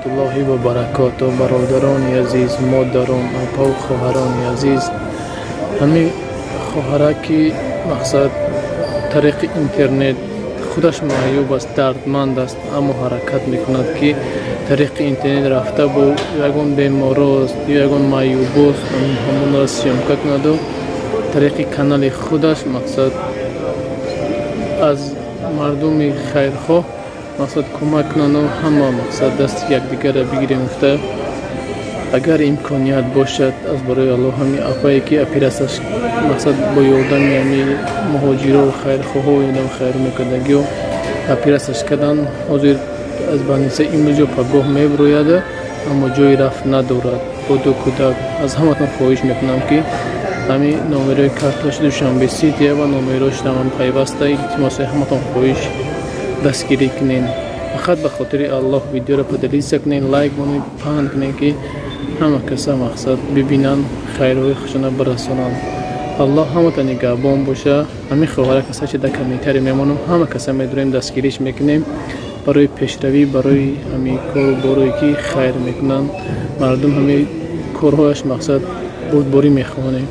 Раҳматуллоҳи ва баракоту. Бародарони азиз, модарон, апаву хоҳарони азиз, ҳамин хоҳара ки мақсад тариқи интернет худаш маъюб аст, дардманд аст, аммо ҳаракат мекунад, ки тариқи интернет рафта бо ягон беморост ё ягон маъюбост, ҳамонро съёмка кунаду тариқи канали худаш мақсад аз мардуми хайрхоҳ мақсад кӯмак кунанду ҳама мақсад дасти якдигарро бигирем гуфта. Агар имконият бошад, аз барои Аллоҳ, ҳами апае ки оператсияш мақсад бо ёрдами ҳами муҳоҷиро, хайрхоҳо, ёрдами хайр мекардагиё оператсияш карданд. Ҳозир аз больница имрӯз ё пагоҳ мебирояд, аммо ҷои рафт надорад бо ду кӯдак. Аз ҳаматон хоҳиш мекунам, ки ҳами номерои карташ Душанбе Сития ва номерош ҳаман пайваста. Илтимоси ҳаматон хоҳиш, дастгирӣ кунен, фақат ба хотири Аллоҳ видеоро поделиться кунен, лайк монед, паҳн кунен, ки ҳама каса мақсад бибинанд, хайрҳои худшона бирасонанд. Аллоҳ ҳамата нигаҳбон боша. Ҳамин хоҳара каса чи дар комментарий мемонам, ҳама каса медурем, дастгириш мекунем барои пешравӣ, барои ҳамин кору борое ки хайр мекунанд мардум, ҳамин корҳояш мақсад бурдборӣ мехонем.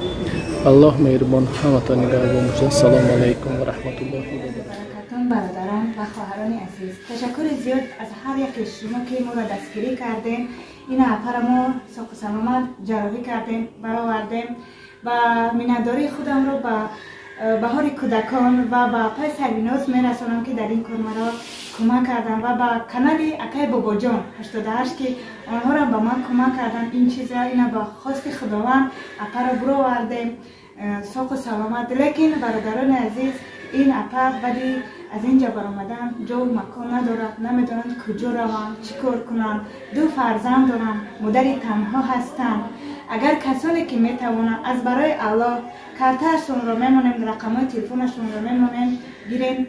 Аллоҳ меҳрубон, ҳамата нигаҳбон боша. Ассалому алайкум ва раҳматуллоҳи ва баракатуҳ. Бародарон ва хоҳарони азиз, ташаккури зиёд аз ҳар яке шумо, ки моро дастгирӣ кардем. Ина апара мо соқу саломат ҷарроҳӣ кардем, баровардем ва миннатдории худамро ба Баҳори кӯдакон ва ба апаи Сарвиноз мерасонам, ки дар ин кор маро кӯмак карданд, ва ба канали акаи Бобоҷон 88, ки онҳоро ба ман кӯмак карданд. Ин чиза ина ба хости Худованд апаро буровардем соқу саломат. Лекин, бародарони азиз, ин апа баъди аз ин ҷо баромадан ҷову макон надорад, намедонанд куҷо раванд, чӣ кор кунанд. Ду фарзанд доранд, модари танҳо ҳастанд. Агар касоне ки метавонанд, аз барои Аллоҳ картаашонро мемонем, рақамҳои телефонашонро мемонем, гирем,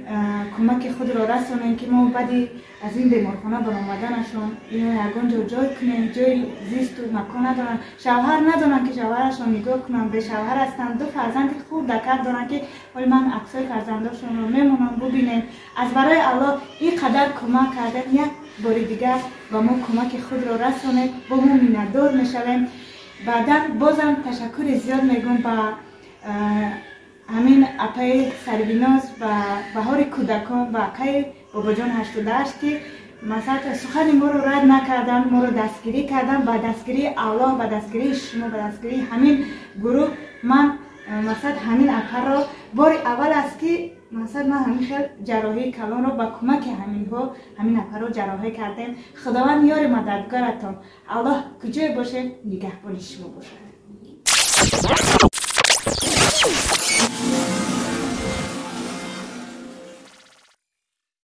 кӯмаки худро расонем, ки мо баъди аз ин беморхона баромаданашон ино ягон ҷо ҷой кунем. Ҷои зисту макон надоранд, шавҳар надоранд, ки шавҳарашон нигоҳ кунанд, бешавҳар ҳастанд. Ду фарзанди хурдакак доранд, ки ҳоли ман аксҳои фарзандошонро мемонам, бубинем. Аз барои Аллоҳ ин қадар кӯмак кардем, як бори дигар ба мо кӯмаки худро расонед, бо мо миннатдор мешавем. Баъдан бозам ташаккури зиёд мегӯм ба ҳамин апаи Сарвиноз, ба Баҳори кӯдакон, ба акаи Бобоҷон 88, ки масалан сухани моро рад накарданд, моро дастгирӣ карданд. Ба дастгирии Аллоҳ, ба дастгирии шумо, ба дастгирии ҳамин гурӯҳ ман масалан ҳамин апаро бори аввал аст, ки масалан ман ҳамин хел ҷарроҳии калонро ба кӯмаки ҳаминҳо ҳамин апаро ҷарроҳӣ кардем. Худованд ёри мададгоратон, Аллоҳ куҷое бошед, нигаҳбони шумо бошад.